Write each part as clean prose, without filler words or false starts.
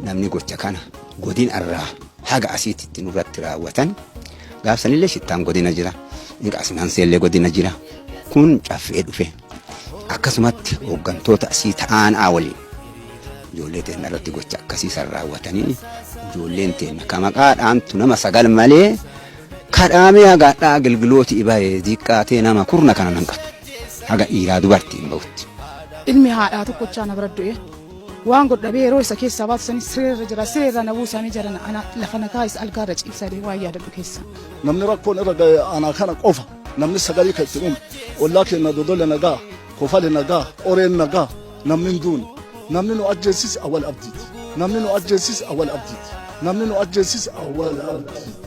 Namni gocha kana godina irraa haga asiitti nurratti raawwatan gaafsanillee shittaan godina jira. Qaasinanseellee godina jira. Kun caffee dhufe. Akkasumatti hooggantoota asii ta'aanaa waliin ijoollee teenna irratti gocha akkasii san raawwatanii ijoolleen teenna ka maqaa dhaamtu nama 9 malee kadhaamee haga hadhaa gilgilooti ibaye diqqaatee nama kurna kana nan qatu haga dhiiraa dubartiin bahutti. Ilmi haadhaa tokkochaa na bira du'e. Waan godhu dhabee yeroo isa keessaa baatu sanii sireerra jira. Sireerraa na buusaa mee jarana ana lafa na kaa'is algaarra ciibsaa jedhee waan yaadadhu keessa. Namni rakkoon irra ga'e aanaa kana qofa. Namni sagalii kan itti dhume. Ollaa keenya Dodole nagaa, Kofale nagaa, Qoreen nagaa. Namni hin duune. Namni nu ajjeesise Awwal Abdiiti. Namni nu ajjeesise Awwal Abdiiti. Namni nu ajjeesise Awwal Abdiiti.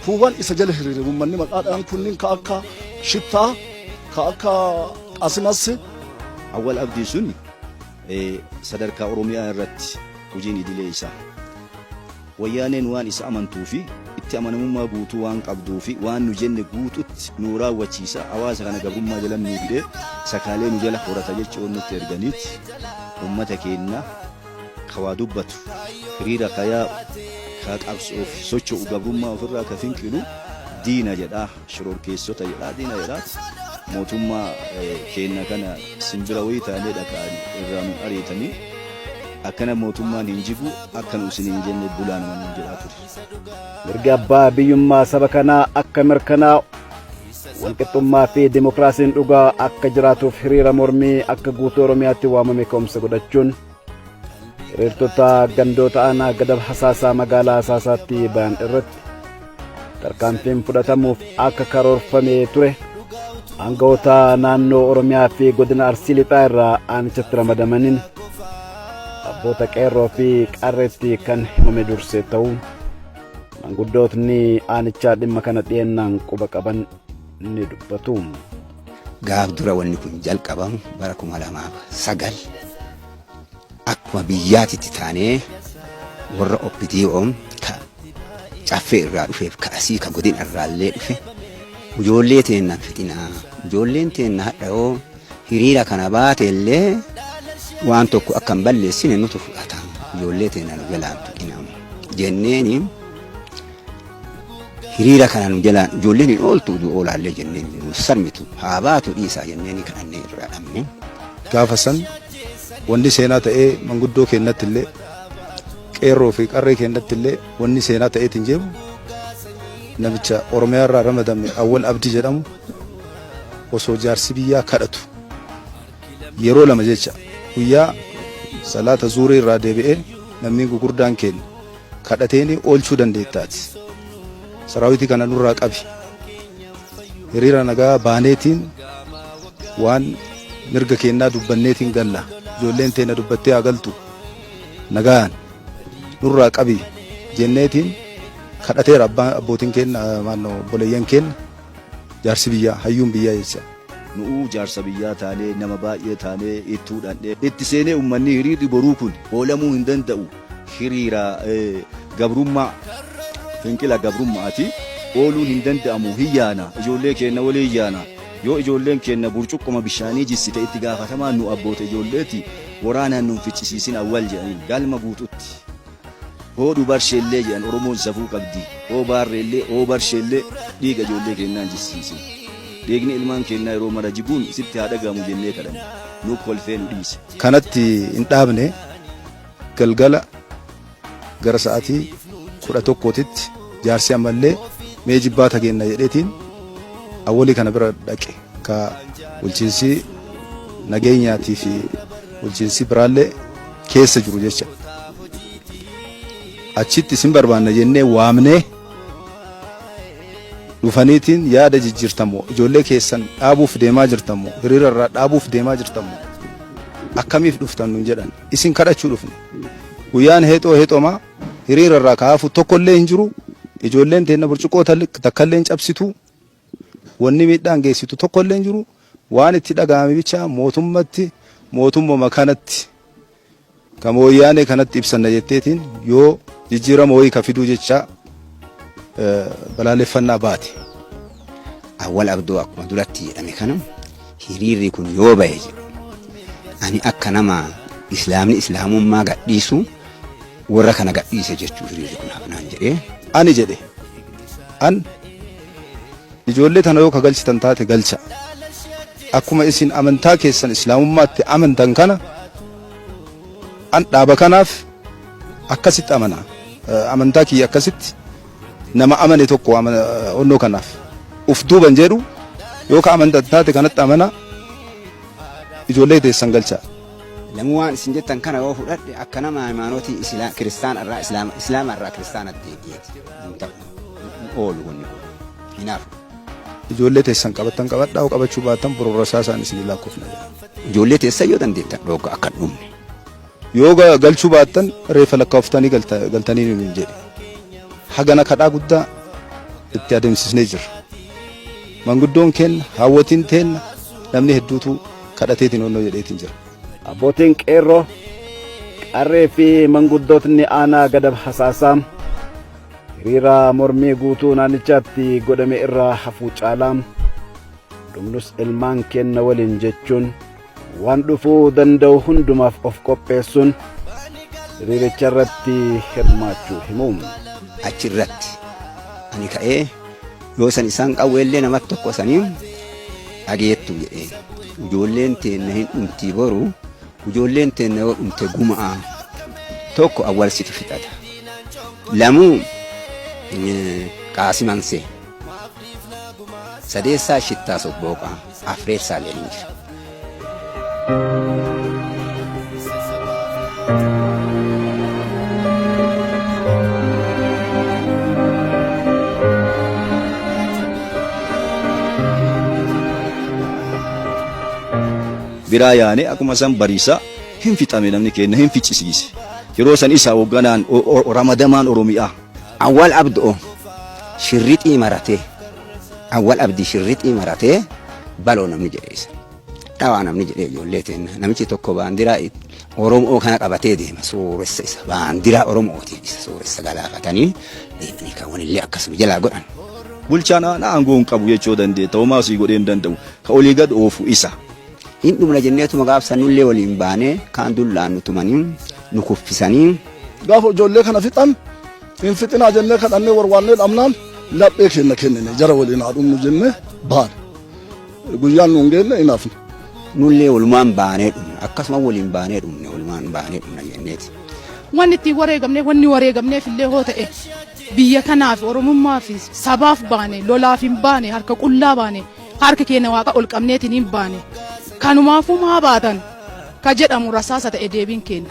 Kuuwwan isa jala hiriire uummanni maqaadhaan kunniin ka akka Shittaa, ka akka Qasimasse. Awwal Abdii sun sadarkaa Oromiyaa irratti hojiin idilee isaa. Wayyaaneen waan isa amantuu fi itti amanamummaa guutuu waan qabduu fi waan nu jenne guututti nu raawwachiisa, hawaasa kana gabrummaa jala nu hidhee sakaalee nu jala horata jechuun nutti erganiit ummata keenna ka waa dubbatu, hiriira ka yaa'u, ka qabsoof socho'u, gabrummaa ofirraa ka finqilu diina jedhaa, shororkeessota jedhaa, diina jedhaat mootummaa keenna kana simbira wayii taanee dhaqaan irraa nu ariitanii akkana mootummaan hin jigu akka nu isin hin jenne bulaa nama nuun jedhaa ture. Mirgi abbaa biyyummaa saba kanaa akka mirkanaa'u, walqixxummaa fi dimokiraasiin dhugaa akka jiraatuuf hiriira mormii akka guutuu Oromiyaatti waamame ka'umsa godhachuun hiriirtota gandoota aanaa Gadab Hasaasaa magaalaa Hasaasaatti ba'an irratti tarkaanfiin fudhatamuuf akka karoorfamee ture aangawoota naannoo Oromiyaa fi godina Arsii Lixaa irraa aanichatti ramadamaniin abboota qeerroo fi qarreetti kan himame dursee ta'uu manguddootni aanichaa dhimma kana dhiyeennaan quba qaban ni dubbatu. Gaaf dura wanni kun jalqabamu bara 2009 akkuma biyyaatitti taanee warra OPDOn ka caffee irraa dhufeef ka asii ka godina irraallee dhufe ijoollee teenna fixinaa, ijoolleen teenna hadha yoo hiriira kana baate illee waan tokko akka hin balleessine nutu fudhata, ijoollee teenna nu jalaan tuqinaa jenneeni hiriira kana nu jalaan ijoolleen hin ooltu utuu oolaallee jenneen nu sarmitu haa baatu dhiisaa jenneeni kadhannee irraa dhabne. Gaafa san wanni seenaa ta'ee manguddoo keennatti illee qeerroo fi qarree keennatti illee wanni seenaa ta'eetiin jeemu namicha Oromiyaa irraa ramadame Awwal Abdii jedhamu osoo jaarsi biyyaa kadhatu yeroo lama jecha guyyaa salaata zuurii irraa deebi'ee namni gugurdaan keenya kadhateeni oolchuu dandeettaati. Saraawitii kana nurraa qabi. Hiriira nagaa baaneetiin waan mirga keennaa dubbanneetiin galla. Ijoolleen teenna dubbattee haa galtu. Nagaan nurraa qabi jenneetiin kadhateera abbaan abbootiin keenna maannoo obboleeyyan keenna jaarsi biyyaa hayyuun biyyaa jecha. Nu'uu jaarsa biyyaa taanee nama baay'ee taanee ittuu dhandhee itti seenee ummanni hiriirri boruu kun oolamuu hin danda'u hiriira gabrummaa finqila gabrummaati ooluun hin danda'amu hin yaana ijoollee keenna waliin yaana yoo ijoolleen keenna burcuqqoma bishaanii jissite itti gaafatamaan nu abboota ijoolleeti waraanaan nun ficcisiisin awwal jedhaniin galma guututti Hoodhu barsheellee jedhan Oromoon safuu qabdi. Hoo baarreellee, hoo barsheellee dhiiga ijoollee keennaa hin jissiisin. Dhiigni ilmaan keennaa yeroo mara jiguun sitti haa dhagahamu jennee kadhanne. Nu kolfee nu dhiise. Kanatti hin dhaabne galgala gara sa'aatii 11titti jaarsi ammallee mee jibbaata geenna jedheetiin awwalii kana bira dhaqe ka bulchiinsi nageenyaatii fi bulchiinsi biraallee keessa jiru jecha. Achitti isin barbaanna jennee waamnee dhufaniitiin yaada jijjiirtamoo ijoollee keessan dhaabuuf deemaa jirtamoo hiriira irraa dhaabuuf deemaa jirtamoo akkamiif dhuftan nun jedhan isin kadhachuu dhufne guyyaan heexoo heexomaa hiriira irraa kaafu tokkollee hin jiru ijoolleen teenna burcuqqoo takkallee hin cabsitu wanni miidhaan geessitu tokkollee hin jiru. Waan itti dhaga'ame bicha mootummatti, mootummuma kanatti, kan Wayyaanee kanatti ibsanna jetteetiin yoo jijjiirama wayii ka fiduu jecha balaaleffannaa baate. Awwal Abdoo akkuma duratti jedhame kana hiriirri kun yoo bahe jedhu, ani akka nama islaamni islaamummaa gadhiisu warra kana gadhiise jechuu hiriirri kun hafnaan jedhee. Ani jedhe, an ijoollee tana yoo ka galchitan taate galcha. Akkuma isin amantaa keessan islaamummaatti amantan kana an dhaaba kanaaf akkasitti amana. Amantaa kiyya akkasitti nama amane tokko onnoo kanaaf uf duuban jedhu, yoo ka amantan taate kanatti amana, ijoollee teessan galcha. Lamuu waan isin jettan kana yoo fudhadhe, akka nama hayimaanotii kiristaana irraa islaama, islaama irraa kiristaanatti deebi'eeti. Hin ta'u. Hin oolu wanni kun. Hin hafu. Ijoollee teessan qabattan qabadhaa, yoo qabachuu baattan boroo rasaasaan isinii lakkoofna jedha. Ijoollee teessan yoo dandeettan dhoogga akka hin dhumne. Yoo galchuu baattan reeffa lakkooftanii galtanii nuun jedhe. Hagana kadhaa guddaa itti adeemsisnee jirra. Manguddoon keenna, haawwotiin teenna, namni hedduutu kadhateetiin onnoo jedheetiin jira. Abbootiin qeerroo, qarree fi manguddootni aanaa Gadab Hasaasaa hiriira mormii guutuu naannichaatti godhame irraa hafuu caalaa dhumnus ilmaan keenna waliin jechuun waan dhufuu danda'u hundumaaf of qopheessuun hiriiricha irratti hirmaachuu himu. Achirratti ani ka'ee yoo san isaan qawweellee namatti tokko sanii dhageettu jedheen. Ijoolleen teenna hin dhumtii boru, ijoolleen teenna yoo dhumte guma'a tokko awwalsitu fixata. Lamuu Qaasimansee, sadeessaa Shittaa Sobbooqaa, afreessaa illee hin jira. Biraa yaane akkuma san bariisa hin fixame, namni keenya hin ficcisiise. Yeroo san isa hoogganaan ramadamaan Oromiyaa. Awwal Abdoo shirrixii maratee, Awwal Abdii shirrixii maratee, baloo namni jedhe isa. Dhawaa namni jedhee ijoollee teenna, namichi tokko baandiraa Oromoo kana qabatee deema, sooressa isa baandiraa Oromootiin isa sooressa galaafatanii deemanii kaawwanillee akkasuma jalaa godhan. Bulchaan aanaa aangoo hin qabu jechuu dandeetta. Homaa sii godhee hin danda'u. Ka olii gad oofu isa. Hin dhumna jenneetuma gaafsan nullee waliin baanee kaan dullaan nu tumanii nu kuffisanii. Gaafa ijoollee kana fixan hin fixinaa jennee kadhannee warwaannee dhabnaan laphee keenya kennine, jara waliin haa dhumnu jennee baane. Guyyaan nuun geenne hin hafne. Nullee walumaan baanee dhumna, akkasuma waliin baanee dhumne, walumaan baanee dhumna jenneeti. Wanni ittiin wareegamneef, wanni wareegamneef illee hoo ta'e, biyya kanaaf, Oromummaa fi sabaaf baane, lolaaf hin baane, harka qullaa baane, harka keenya waaqa ol qabneetiin hin baane. Kanumaafuu maa baatan ka jedhamu rasaasa ta'e deebiin keenya.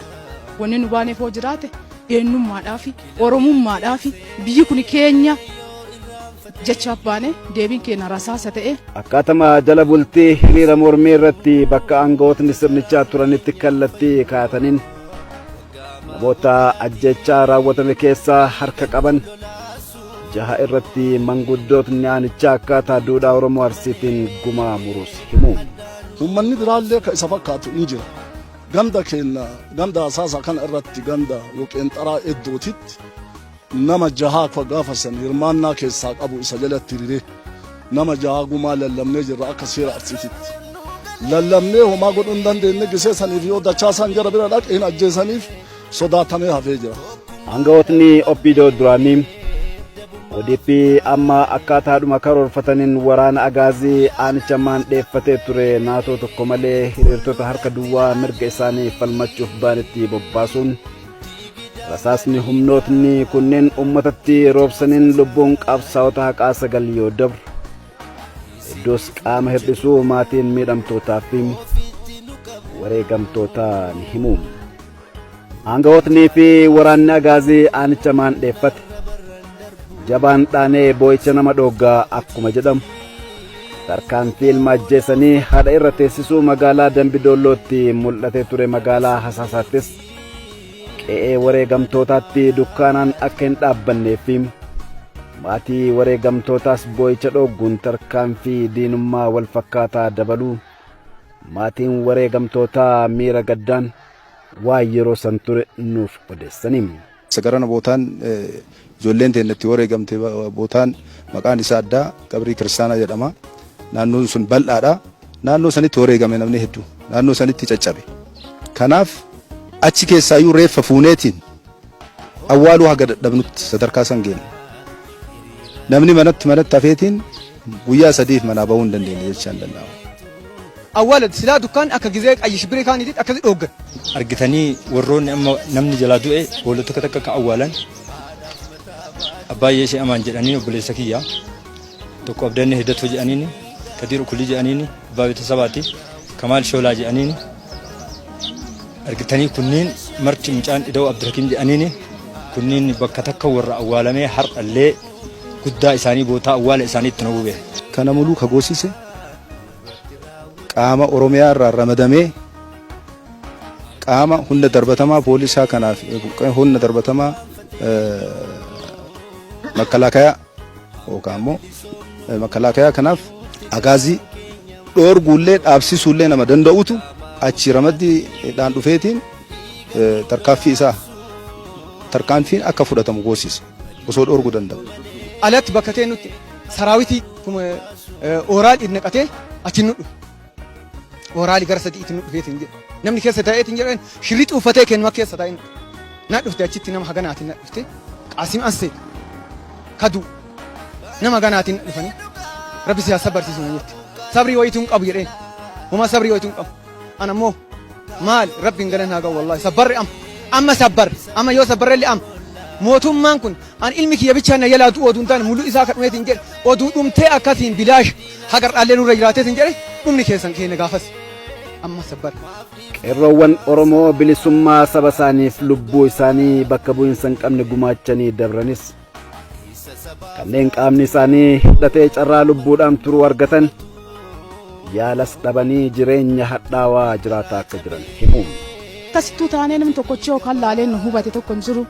Wanni nu baaneef hoo jiraate eenyummaadhaaf, Oromummaadhaaf, biyyi kun keenya jechaaf baane, deebiin keenya rasaasa ta'e. Akkaatama jala bultii hiriira mormii irratti bakka aangawootni sirnichaa turanitti kallattii kaa'ataniin namoota ajjechaa raawwatame keessaa harka qaban jaha irratti manguddootni aanichaa akkaataa duudhaa Oromoo Arsiitiin gumaa muruus himu. Uummanni biraallee ka isa fakkaatu hin jira. Ganda keenya ganda Hasaasa kana irratti ganda Woqeenxaraa iddootitti nama jahaa ka gaafa san hirmaannaa keessaa qabu isa jalatti hiriiree nama jahaa gumaa lallabnee jirra akka seera Arsiititti. Lallabnee homaa godhuu hin dandeenye, gisee saniif yoo dachaasaan jara bira dhaqe hin ajjeesaniif sodaatamee hafee jira. Aangawootni OPDO duraanii ODP amma akkaataadhuma karoorfataniin waraana Agaazii aanicha maandheeffatee ture naatoo tokko malee hiriirtota harka duwwaa mirga isaanii falmachuuf ba'anitti bobbaasuun rasaasni humnootni kunneen uummatatti roobsaniin lubbuun qabsaa'ota haqaa 9 yoo dabru, hedduus qaama hir'isuu maatiin miidhamtootaa fi wareegamtootaa ni himu. Aangawootnii fi waraanni Agaazii aanicha maandheeffate jabaan dhaanee boo'icha nama dhooggaa akkuma jedhamu, tarkaanfii ilma ajjeesanii haadha irra teessisuu magaalaa Dambidoollootti mul'atee ture magaalaa Hasaasaattis qe'ee wareegamtootaatti dukkaanaan akka hin dhaabbannee fi maatii wareegamtootaas boo'icha dhoogguun tarkaanfii diinummaa wal fakkaataa dabaluu Maatiin wareegamtootaa miira gaddaan waan yeroo san ture nuuf odeessani. Garana bootaan ijoolleen teenna itti wareegamte bootaan maqaan isaa addaa qabrii kiristaanaa jedhama. Naannoon sun bal'aadha. Naannoo sanitti wareegame namni hedduu. Naannoo sanitti caccabe. Kanaaf achi keessaayyuu reeffa fuuneetiin awwaaluu haga dadhabnutti sadarkaa san geenne. Namni manatti manatti hafeetiin guyyaa sadiif manaa bahuu hin dandeenye jechaan danda'ama. Awwaala silaa dukkaan akka gizee qayyi shibbirii kaaniitiin akkasi dhooggan. Argitanii warroonni amma namni jalaa du'e boolla tokko takka akka awwaalan abbaa yeeshee amaan jedhaniin obboleessa kiyya tokko abdanne hiddatoo jedhaniin kadiir ukulii jedhaniin abbaa beetasabaati kamaal shoolaa jedhaniin argitanii kunniin marti mucaan ida'u abdurhakiim jedhaniin kunniin bakka takka warra awwaalamee har'allee guddaa isaanii bootaa awwaala isaanii itti nu gube. Kana muluu ka goosise qaama Oromiyaa irraa ramadamee qaama humna darbatamaa poolisaa kanaaf humna darbatamaa makkalaakayaa yookaan immoo makkalaakayaa kanaaf agaazii dhoorguullee dhaabsisuullee nama danda'utu achi ramaddiidhaan dhufeetiin tarkaaffii isaa tarkaanfiin akka fudhatamu goosise osoo dhoorguu danda'u. Alatti bakka teennutti saraawitii ooraal itti naqatee achi nu dhufe. Ooraali gara sadii itti nu dhufeetiin jedhe. Namni keessa taa'eetiin jedhan shirriixii uffatee kennuma keessa taa'ee na dhufte achitti nama haganaatiin na dhufte Qaasim Ansee kadu nama haganaatiin na dhufanii rabbi siyaasa barsiisu na jette. Sabrii wayituu hin qabu jedheen. Homaa sabrii wayituu hin qabu. Ana immoo maal rabbiin galan haa ga'u wallahi sabbarri amma amma sabbarri amma yoo sabbarrelli amma mootummaan kun an ilmi kiyya bichaan na jalaa du'u oduu hin taane muluu isaa kadhumeetiin jedhe oduu dhumtee akkasiin bilaash hagar'aallee nurra jiraateetiin jedhe dhumni keessan keenya gaafas amma sabbarri. Qeerroowwan Oromoo bilisummaa saba isaaniif lubbuu isaanii bakka bu'iinsa hin qabne gumaachanii dabranis kanneen qaamni isaanii hidhatee carraa lubbuudhaan turuu argatan yaalas dhabanii jireenya hadhaawaa jiraataa akka jiran himu. Akkasittuu taanee namni tokkochi yookaan laalee nu hubate tokko hin jiru.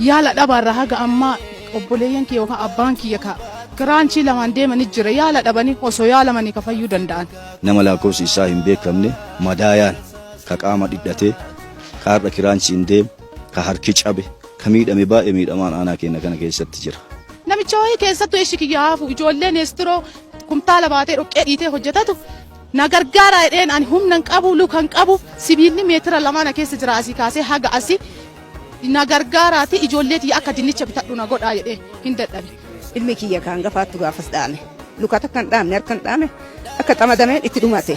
Yaala dhabaarraa haga ammaa obboleeyyan kiyya yookaan abbaan kiyya ka kiraanchii lamaan deemanii jira yaala dhabanii osoo yaalamanii ka fayyuu danda'an. Nama lakkoofsi isaa hin beekamne madaayaan ka qaama dhidhatee ka har'a kiraanchiin deemu ka harki cabe ka miidhame baay'ee miidhamaan aanaa keenya kana keessatti jira. Namicha wayii keessattuu eshi kiyya hafu ijoolleen eestiroo kumtaala baatee dhoqqee dhiitee hojjetatu na gargaara jedheen ani humna hin qabu luka hin qabu sibiilli meetira lamaa na keessa jira asii kaasee haga asii na gargaaraati ijoollee tiyya akka dinnicha bitadhu na godhaa jedhee hin dadhabe. Ilmi kiyya ka hangafaattu gaafas dhaame. Luka takka hin dhaamne harka hin dhaame akka xamadameen itti dhumate.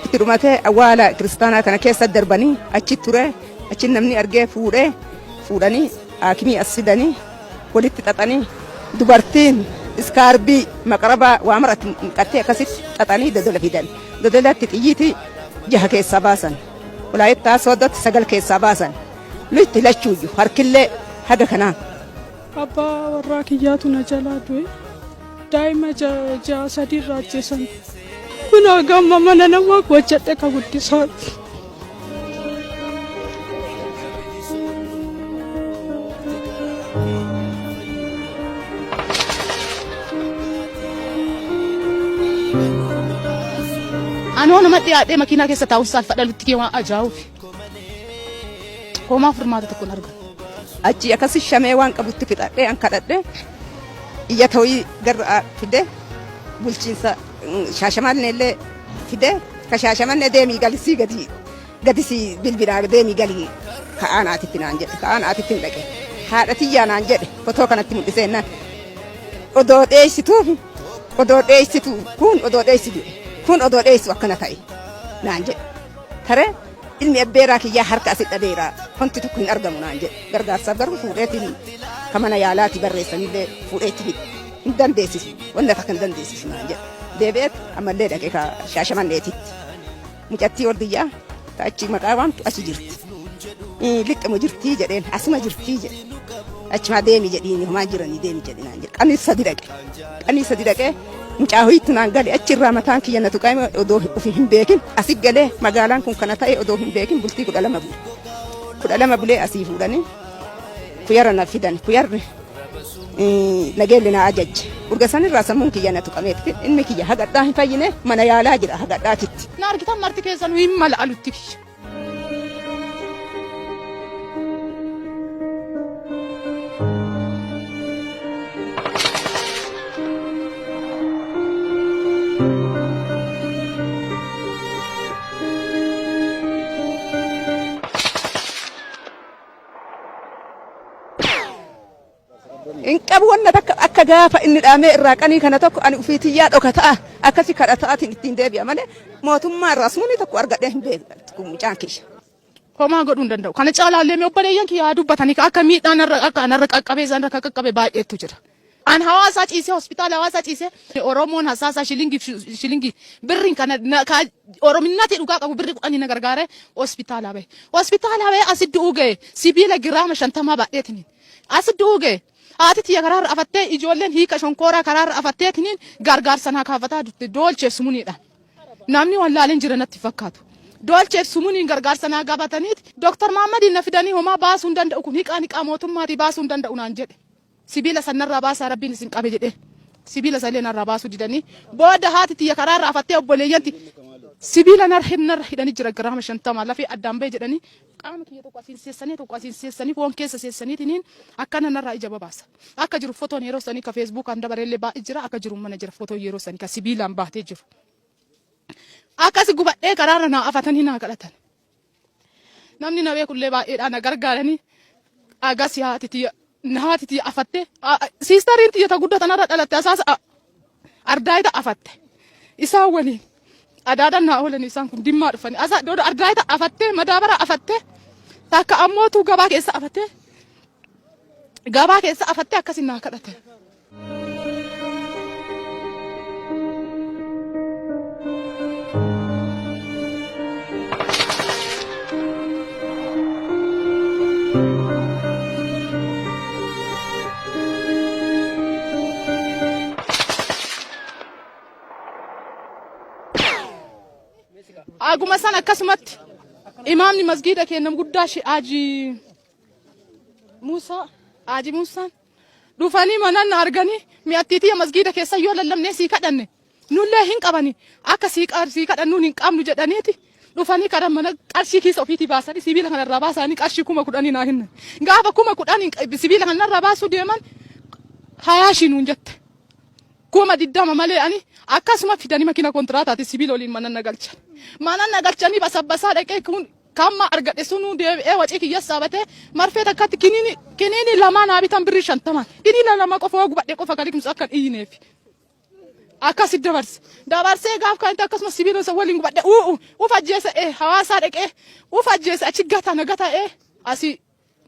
Itti dhumatee awwaala kiristaanaa kana keessa darbanii achi ture achi namni argee fuudhee fuudhanii haakimii as fidanii walitti xaxanii dubartiin iskaarbii maqarabaa waa maratti qattee akkasitti xaxanii dodola fidan. Dodolatti xiyyiitii jaha keessaa baasan. Walaayittaa sooddatti sagal keessaa baasan. Lutti lachuuyyu harkillee haga kanaa. Abbaa warraa kiyyaatu na jalaa du'e. Daa'ima ji'a sadii irraa ajjeesan. Kun haga amma mana namaa hojjedhe ka guddisaa. Anoo nama dhiyaadhee makiinaa keessa taa'uun saalfadha lutti kee waan ajaa'uuf. Homaa furmaata tokko hin argan. Achi akkasi shamee waan qabutti fixadhee an kadhadhe iyyata wayii garra fide bulchiinsa Shaashamannee illee fide ka Shaashamannee deemii gali sii gadi gadi sii bilbilaa deemii gali ka aanaatitti naan jedhe ka aanaatitti hin dhaqe haadha tiyyaa naan jedhe fotoo kanatti mul'isee naan odoo dheessituuf odoo dheessitu kun odoo dheessi du'e kun odoo dheessu akkana ta'e naan jedhe tare ilmi abbeeraa kiyyaa harka asi dhabeera wanti tokko hin argamu naan jedhe gargaarsaaf garuu fuudheetiin ka mana yaalaati barreessanillee fuudheetti fide hin dandeessisu wanna takka hin dandeessisu naan jedhe deebi'eet ammallee dhaqe ka Shaashamanneetitti mucattii ordiyyaa ta achi maqaa waamtu achi jirti liqqimu jirtii jedheen asuma jirtii jedhe achumaa deemi jedhiin homaa jiranii deemi jedhi naan jedhe qanii sadi dhaqe qanii sadi dhaqee mucaa hoyiitti naan gale achirraa mataan kiyya na tuqame odoo ofi hin beekin asi galee magaalaan kun kana ta'e odoo hin beekin bultii 12 bule 12 bulee asii fuudhanii kuyara na fidan kuyarri. Nageelli na ajajje. Urga sanirraa sammuun kiyya na tuqameeti. Ilmi kiyya hagadhaa hin fayyine mana yaalaa jira hagadhaatitti. Na argitan marti keessanuu hin mala alutti kiyya. Hin qabu wanna takka akka gaafa inni dhaamee irraa qanii kana tokko ani ufii tiyyaa dhokataa akkasi kadhataatiin ittiin deebi'a malee mootummaa irraa sumni tokko argadhee hin beeku mucaan kiyya. Homaa godhuu hin danda'u. Kana caalaallee mee obboleeyyan kiyya haa dubbatanii akka miidhaan irra akka anarra qaqqabee isaan irra qaqqabe baay'eetu jira. An hawaasaa ciisee hospitaala hawaasaa ciisee Oromoon hasaasaa shilingii shilingii birriin kana ka Orominnati dhugaa qabu birri kudhanii na gargaare hospitaala bahe. Hospitaala bahe asi du'uu gahe sibiila giraama shantamaa baadheetiniin. Asi du'uu gahe. Haati tiyya karaarra afattee ijoolleen hiika shonkooraa karaarra afatteetiniin gargaarsa naa kaafataa turte doolcheef sumuuniidhaan. Namni wallaaleen jira natti fakkaatu. Doolcheef sumuuniin gargaarsa naa gaafataniiti Dooktar Mahaammadiin na fidanii homaa baasuu hin danda'u kun hiqaan hiqaa mootummaatii baasuu hin danda'u naan jedhe. Sibiila san narraa baasaa Rabbiin isin qabe jedhee. Sibiila san illee narraa baasuu didanii. Booda haati tiyya karaarra afattee obboleeyyan sibiila narra hidhanii jira giraama 50 lafee addaan bahe jedhanii qaama kiyya tokko asiin seessanii tokko asiin seessanii foon keessa seessaniitiniin akkana narraa ija babaasa. Akka jiru fotoon yeroo sanii ka feesbuukaan dabareellee baay'ee jira akka jiru mana jira fotoon yeroo sanii ka sibiilaan baatee jiru. Akkasi gubadhee karaarra naa afatanii naa kadhatan. Namni na beekullee baay'eedhaa na gargaaranii agas haati tiyya haati tiyya afatte siistariin tiyya ta guddaa tanarra dhalatte asaasa ardaayita afatte isaan waliin adaadan naa oolan isaan kun dimmaa dhufanii asa dooda ardaayita afatte madaabara afatte takka ammootu gabaa keessa afatte gabaa keessa afatte akkasin naa kadhatan. Aguma san akkasumatti imaamni masgiida keenya guddaa Haaji Muusaa Haaji Muusaan dhufanii manan na arganii mi'attii tiyya masgiida keessa yoo lallabnee sii kadhanne nullee hin qabani akka sii sii kadhannuun hin qabnu jedhaniiti dhufanii karaa mana qarshii kiisa ofiitii baasanii sibiila kanarraa baasanii qarshii 10,000 naa hinnan. Gaafa 10,000 sibiila kanarraa baasuu deeman hayaa shii nuun jette. 20,000 malee ani akkasuma fidanii makiina kontiraataati sibiila waliin mana na galchan. Mana na galchanii basabbasaa dhaqee kun Kamma argadhe sunuu deebi'ee wacii kiyya saabatee marfee takkatti kiniini kiniini lamaa naa bitan birrii shantamaan. Kiniina lama qofa yoo gubadhe qofa kan liqimsu akka hin iyyineef. Akkasi dabarse. Dabarsee gaaf kan akkasuma sibiila isa waliin gubadhe u'u uf ajjeese ee hawaasaa dhaqee uf ajjeese achi gata na gata ee asii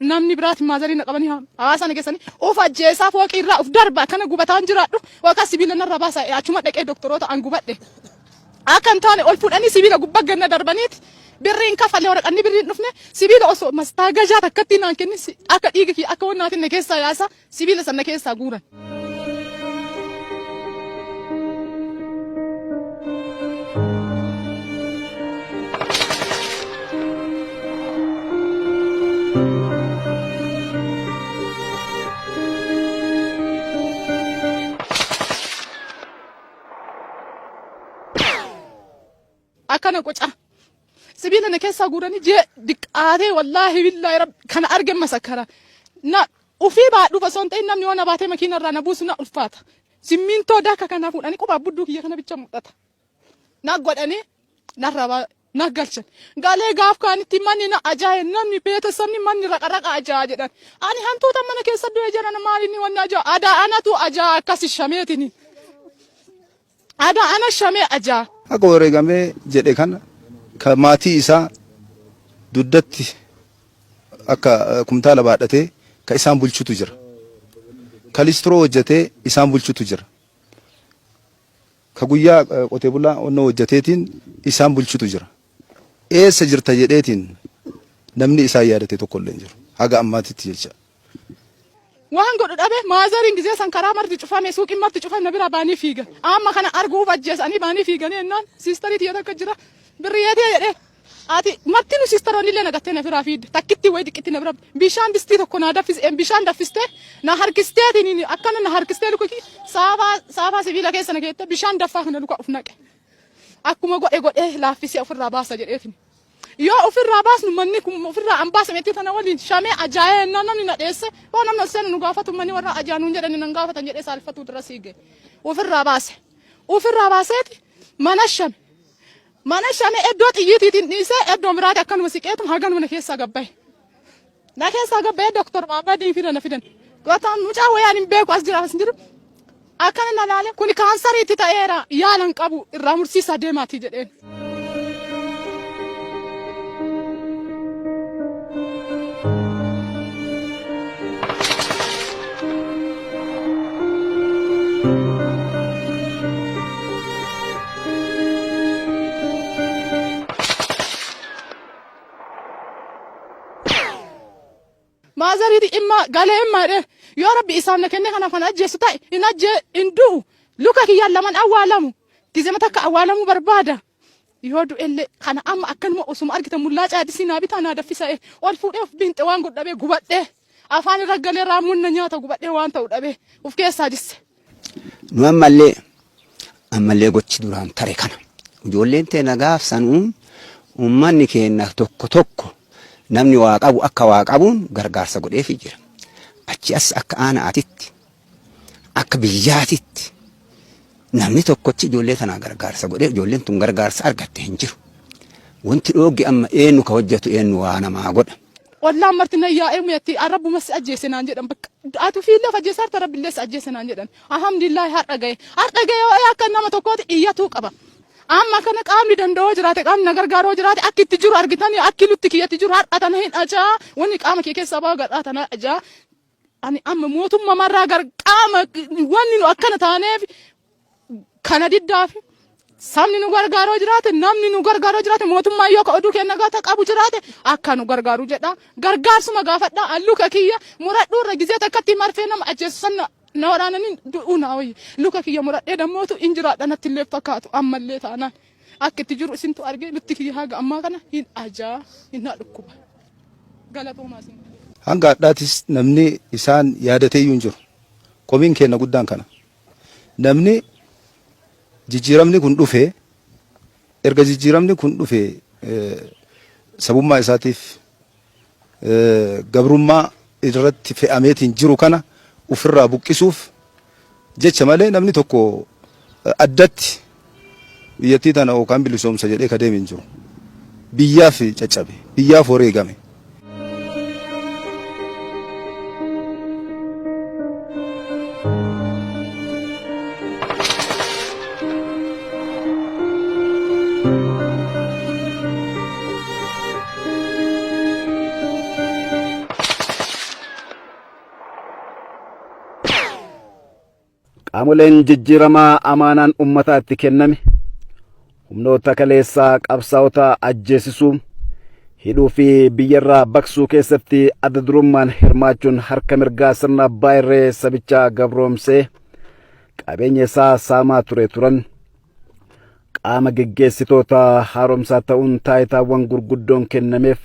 namni biraati maazarii na qabanii hawaasaa na geessanii uf ajjeesaa fooqii irraa uf darba akkana gubataan jiraadhu yookaan sibiila narra baasaa ee achuma dhaqee doktoroota an gubadhe. Akka hin taane ol fuudhanii sibiila gubbaa ganna darbaniiti birriin kafalee waraqanni birriin dhufne sibiila osoo mastaagajaa takkatti naan kennin akka dhiiga kiyya akka wannaatiin na keessaa yaasa sibiila san na keessaa guuran. Akkana qoca. Sibiila na keessaa guuranii jee diqqaatee wallaahi billaahi rabbi kana arge masakkara. Na ufii baadhuuf osoo hin ta'in namni yoo na baatee makiina irraa na buusu na ulfaata. Simmintoo daaka kanaa fuudhanii quba budduu kiyya kana bicha mul'ata. Na godhanii narra na galchan. Galee gaaf kaanitti manni na ajaa'e namni beetesabni manni raqa raqa ajaa'a jedhan. Ani hantuuta mana keessa du'e jedhan maal inni wanni ajaa'a. Adaa anatu ajaa'a akkasi shameetini. Adaa ana shamee ajaa. Haga wareegamee jedhe kana ka maatii isaa duddatti akka kumtaala baadhatee ka isaan bulchutu jira. Ka listiroo hojjatee isaan bulchutu jira. Ka guyyaa qotee bulaa onnoo hojjateetiin isaan bulchutu jira. Eessa jirta jedheetiin namni isaan yaadate tokko illee hin jiru. Haga ammaatitti jecha. Waan godhu dhabe maazariin gizee san karaa marti cufame suuqiin marti cufame na biraa baanii fiigan. Amma kana arguuf ajjeesanii baanii fiiganii jennaan siistarii tiyya takka jira birrii yeetee jedhee. Ati martinu sistaroonni illee na gattee na biraa fiidde. Takkitti wayi diqqitti na bira bishaan distii tokko naa daffis bishaan daffistee na harkisteetiin akkana na harkistee luka saafaa saafaa sibiila keessa na keette bishaan daffaa kana luka of naqe. Akkuma godhe godhee laaffisee ofirraa baasa jedheetiin. Yoo ofirraa baasnu manni kun ofirraa an baasametti tana waliin shamee ajaa'ee ennaa namni na dheesse yoo namni ol seenu nu gaafatu manni warra ajaa nuun jedhani nan gaafatan jedhee saalfatuu dura siige. Ofirraa baase. Ofirraa baaseeti mana shame. Mana shame iddoo xiyyiitiitiin dhiisee iddoo biraati akkanuma siqeetu haganuma na keessaa gabbaye. Na keessaa gabbaye Doktor Mahammadiin fida na fidan. Gotaan mucaa wayaan hin beeku as jira as hin jiru. Akkana na laale kuni kaansariitti ta'eera yaala hin qabu irraa mursiisaa deemaatii jedheen. Maazariiti imma galee imma jedhee yoo rabbi isaaf na kennee kanaaf kan ajjeessu ta'e hin ajjee hin du'u luka kiyyaan laman awwaalamu gizema takka awwaalamuu barbaada yoo du'ellee kana amma akkanuma osuma argitan mullaa caadisii naa bitaa naa daffisa'e ol fuudhee of biinxe waan godhu dhabee gubadhee afaan irra galee raammuun na nyaata gubadhee waan ta'u dhabee of keessaa jisse. Nu ammallee ammallee gochi duraan tare kana. Ijoolleen teena gaaf sanuu uummanni keenya tokko tokko namni waa qabu akka waa qabuun gargaarsa godheefii jira. Achi as akka aanaatitti akka biyyaatitti namni tokkochi ijoollee tanaa gargaarsa godhee ijoolleen tun gargaarsa argatte hin jiru. Wanti dhoogge amma eenyu ka hojjetu eenyu waa namaa godha. Ollaan marti na yaa'ee muyatti rabbuma si ajjeese naan jedhan bakka ati ofiillee of ajjeesaa jirta rabbillee si ajjeese naan jedhan alhamdulillah har'a gahe har'a gahe yoo akka nama tokkooti iyyatuu qaba. Amma kana qaamni danda'oo jiraate qaamni na gargaaroo jiraate akki itti jiru argitanii akki lutti kiyyatti jiru har'a tana hin ajaa wanni qaama kee keessaa bahu gadhaa tana ajaa ani amma mootummaa marraa gar qaama wanni nu akkana taaneef kana diddaaf sabni nu gargaaroo jiraate namni nu gargaaroo jiraate mootummaan yoo ka oduu kenna gaata qabu jiraate akka nu gargaaru jedha gargaarsuma gaafadha luka kiyya muradhuu irra gizee takkatti marfee nama ajjeesu san na waraananii du'uu naa wayya luka kiyya muradhee dammootu in jiraadha natti illee fakkaatu ammallee taanaan akka itti jiru isintu argee lutti kiyya haga ammaa kana hin ajaa hin na dhukkuba galatoomaa isin. Hanga hadhaatis namni isaan yaadateeyyuu hin jiru. Komiin keenna guddaan kana. Namni jijjiiramni kun dhufe erga jijjiiramni kun dhufe sabummaa isaatiif gabrummaa irratti fe'ameetiin jiru kana ofirraa buqqisuuf jecha malee namni tokko addatti biyyattii tana yookaan bilisoomsa jedhee ka deeme hin jiru. Biyyaaf caccabe, biyyaaf wareegame. Qaamoleen jijjiiramaa amaanaan ummataatti kenname humnoota kaleessaa qabsaa'ota ajjeesisuu, hidhuu fi biyyarraa baqsuu keessatti adda durummaan hirmaachuun harka mirgaa sirna abbaa irree sabichaa gabroomsee qabeenya isaa saamaa ture turan. Qaama geggeessitoota haaromsaa ta'uun taayitaawwan gurguddoon kennameef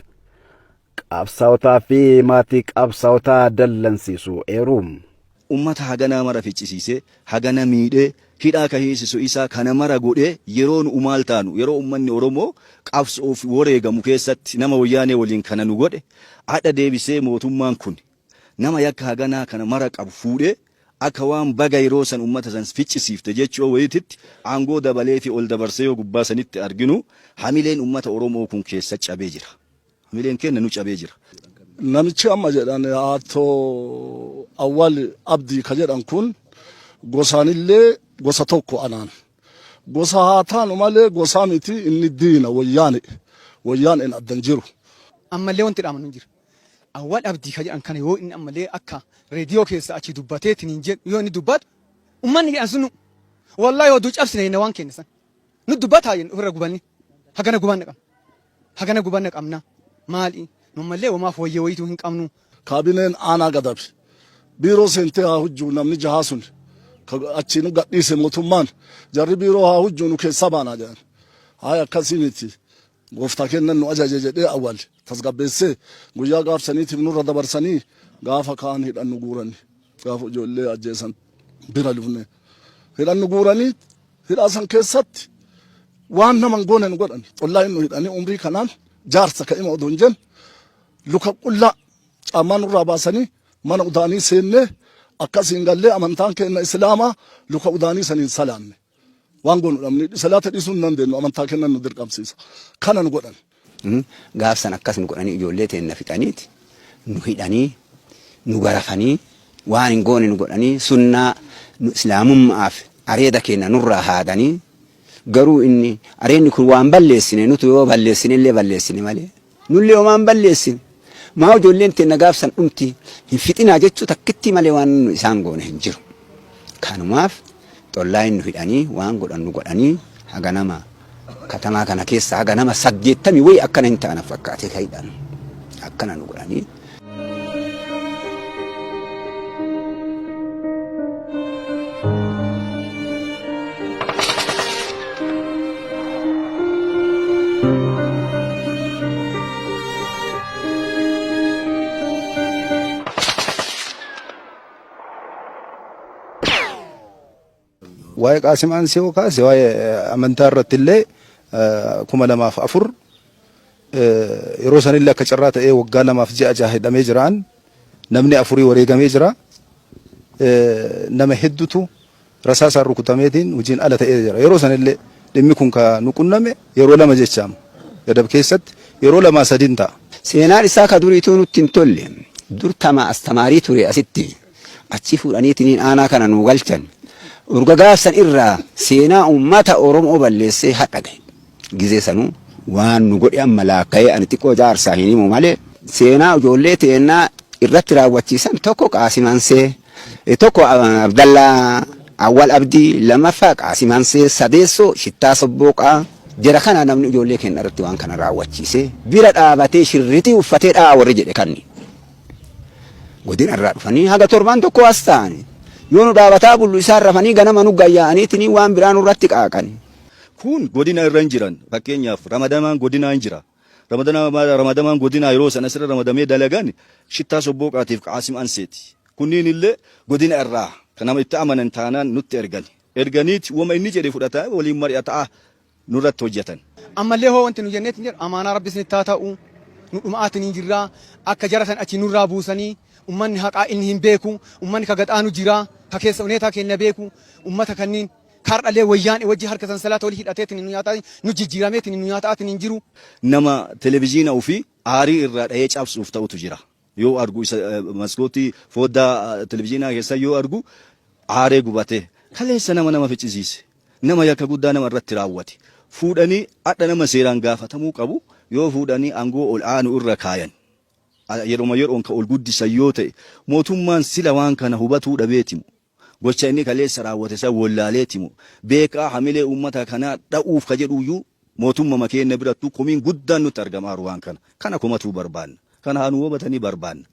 qabsaa'otaa fi maatii qabsaa'otaa dallansiisu eeru. Ummata haganaa mara ficcisiisee, hagana miidhee, hidhaa ka hiisisu isaa kana mara godhee yeroo nu'u maal taanu, yeroo ummanni Oromoo qabso'oof woreegamu keessatti nama Woyyaanee woliin kana nu godhe, adha deebisee mootummaan kun nama yakka haganaa kana mara qabu fuudhee akka waan baga yeroo san ummata san ficcisiifte jechuu woyiititti aangoo dabaleefii ol dabarsee yoo gubbaa sanitti arginu hamileen ummata Oromoo kun keessa cabee jira. Hamileen keenna nu cabee jira. Namichi amma jedhan Ato Awwal Abdii ka jedhan kun gosaanillee gosa tokko anaan. Gosa haa taanu malee gosaa miti inni diina wayyaane. Wayyaaneen addan jiru. Ammallee wanti dhaamannu hin jira. Awwal Abdii ka jedhan kana yoo inni ammallee akka reediyoo keessa achi dubbateetiin hin jedhu yoo inni dubbatu ummanni jedhan sun wallahi oduu cabsine jenna waan keenya san. Nu dubbataa jenna ofirra gubanni hagana gubanna qabna. Hagana gubanna qabna. Maali? Nu ammallee homaa fooyyee wayiituu hin qabnu. Kaabineen aanaa Gadabi biiroo seentee haa hujjuu namni jahaa sun ka achii nu gadhiise mootummaan jarri biiroo haa hujjuu nu keessaa baanaa jedhan. Hayi akkasii miti. Gooftaa keennan nu ajaje jedhee awwal tasgabbeessee guyyaa gaaf saniitiif nurra dabarsanii gaafa kaan hidhan nu guurani. Gaafa ijoollee ajjeesan bira lufne hidhan nu guuranii hidhaa san keessatti waan nama hin goone nu godhan. Xollaa nu hidhanii umrii kanaan jaarsa ka'ima odoo hin jenne luka qullaa caammaa nurraa baasanii mana udaanii seennee akkasiin gallee amantaan keenna islaamaa luka udaanii saniin salaanne. Waan goonu dhabne salaata dhiisuu hin dandeenyu amantaa kennan nu dirqamsiisa. Kana nu godhan. Gaaf san akkas nu godhanii ijoollee teenna fixaniiti nu hidhanii nu garafanii waan hin goone nu godhanii sunnaa nu islaamumma'aaf areeda keenna nurraa haadanii garuu inni areenni kun waan balleessine nutu yoo balleessine illee balleessine malee nullee homaa hin balleessine maa ijoolleen teenna gaaf san dhumti hin fixinaa jechuu takkittii malee waan nu isaan goone hin jiru. Kanumaaf xollaayin nu hidhanii waan godhan nu godhanii haga nama katamaa kana keessa haga nama 80 wayi akkana hin ta'an fakkaatee ka hidhan akkana nu godhanii. Waa'ee Qaasim Aansee yoo kaase waa'ee amantaa irratti illee 2004 yeroo sanillee akka carraa ta'ee waggaa lamaaf ji'a jaha hidhamee jiraan namni afurii wareegamee jira. Nama hedduutu rasaasaan rukutameetiin hojiin ala ta'ee jira. Yeroo sanillee dhimmi kun ka nu qunname yeroo lama jechaama. Gadab keessatti yeroo lamaa sadiin ta'a. Seenaan isaa ka duriituu nutti hin tolle. Dur tama astamaarii ture asitti. Achii fuudhaniitiniin aanaa kana nuu galchan. Urga gaaf san irraa seenaa ummata Oromoo balleessee hadha gahe. Gizee sanuu waan nu godhe amma laakka'ee ani xiqqoo jaarsaa hin himu malee seenaa ijoollee teennaa irratti raawwachiisan tokko Qaasim Ansee, tokko Abdallaa Awwal Abdii, lammaffaa Qaasim Ansee, sadeessoo Shittaa Sobbooqaa jara kana namni ijoollee keenya irratti waan kana raawwachiise bira dhaabatee shirrixii uffatee dha'a warri jedhe kanni. Godina irraa dhufanii haga torbaan tokko as ta'ani. Yoo nu dhaabataa bullu isaan rafanii ganama nu gayyaa'aniitinii waan biraa nurratti qaaqani. Kun godina irra hin jiran. Fakkeenyaaf ramadamaan godinaa hin jira. Ramadamaan godinaa yeroo san asirra ramadamee dalagan Shittaa Sobbooqaatiif Qaasim Anseeti. Kunniin illee godina irraa kan nama itti amanan taanaan nutti ergani. Erganiiti wama inni jedhe fudhataa waliin mari'ataa nurratti hojjatan. Ammallee hoo wanti nu jenneetiin jedhu amaanaa Rabbi isinitti haa ta'u nu dhuma'aatiin hin jirraa akka jara san achii nurraa buusanii ummanni haqaa inni hin beeku ummanni ka gad aanu jira ka keessa uneetaa keenna beeku ummata kanniin kardhalee wayyaane wajji harka sansalaata wali hidhateetiin nu nyaataa nu jijjiirameetiin nu nyaataatiin hin jiru. Nama televiziina ofii aarii irraa dhahee cabsuuf ta'utu jira. Yoo argu isa maskootii fooddaa televiziinaa keessa yoo argu aaree gubatee kaleessa nama nama ficcisiise. Nama yakka guddaa nama irratti raawwate fuudhanii hadha nama seeraan gaafatamuu qabu yoo fuudhanii aangoo ol aanu irra kaayan yeroma yeroon ka ol guddisan yoo ta'e mootummaan sila waan kana hubatuu dhabeetimu gocha inni kaleessa raawwate san wollaaleetimu beekaa hamilee uummata kanaa dha'uuf ka jedhuyyuu mootummama keenna birattuu komiin guddaan nutti argamaaru waan kana kana komatuu barbaanna kana haa nu hubatanii barbaanna.